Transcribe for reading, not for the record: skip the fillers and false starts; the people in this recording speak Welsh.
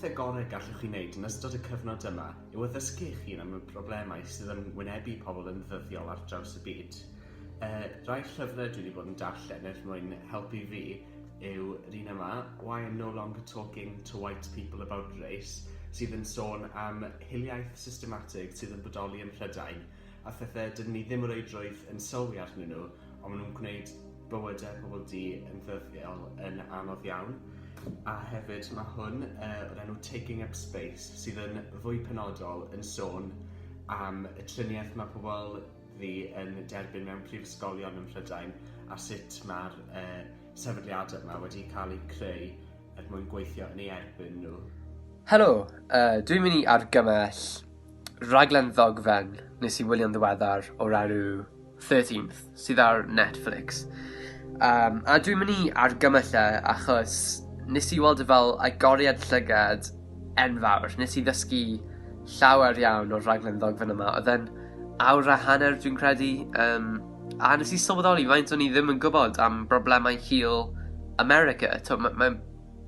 pethau gorau gallwch chi wneud yn ystod y cyfnod yma yw addysgu eich hun am y broblemau sydd yn wynebu pobl yn ddyddiol ar draws y byd. Rhai llyfrau dwi wedi bod yn darllen er mwyn helpu fi yw yr un yma, Why I'm No Longer Talking to White People About Race, sydd yn sôn am hiliaeth systematig sydd yn bodoli ym Mhrydain a phethau dydyn ni ddim o reidrwydd yn sylwi arnyn nhw, ond maen nhw'n gwneud bywydau pobl du yn ddyddiol yn anodd iawn. A hefyd mae hwn o'r enw Taking Up Space, sydd yn fwy penodol yn sôn am y triniaeth mae pobl ddu yn derbyn mewn prifysgolion ym Mhrydain a sut mae'r sefydliadau yma wedi cael eu creu er mwyn gweithio yn ei erbyn nhw. Helo, dwi'n mynd i argymell rhaglen ddogfen nes i wylio'n ddiweddar o'r enw 13th sydd ar Netflix. A dwi'n mynd i argymell e achos nes i weld e fel agoriad llygad enfawr. Nes i ddysgu llawer iawn o'r rhaglen ddogfen yma. Oedd e'n awr a hanner dwi'n credu. A nes i sylweddoli faint o'n i ddim yn gwybod am broblemau hil America. Mae, mae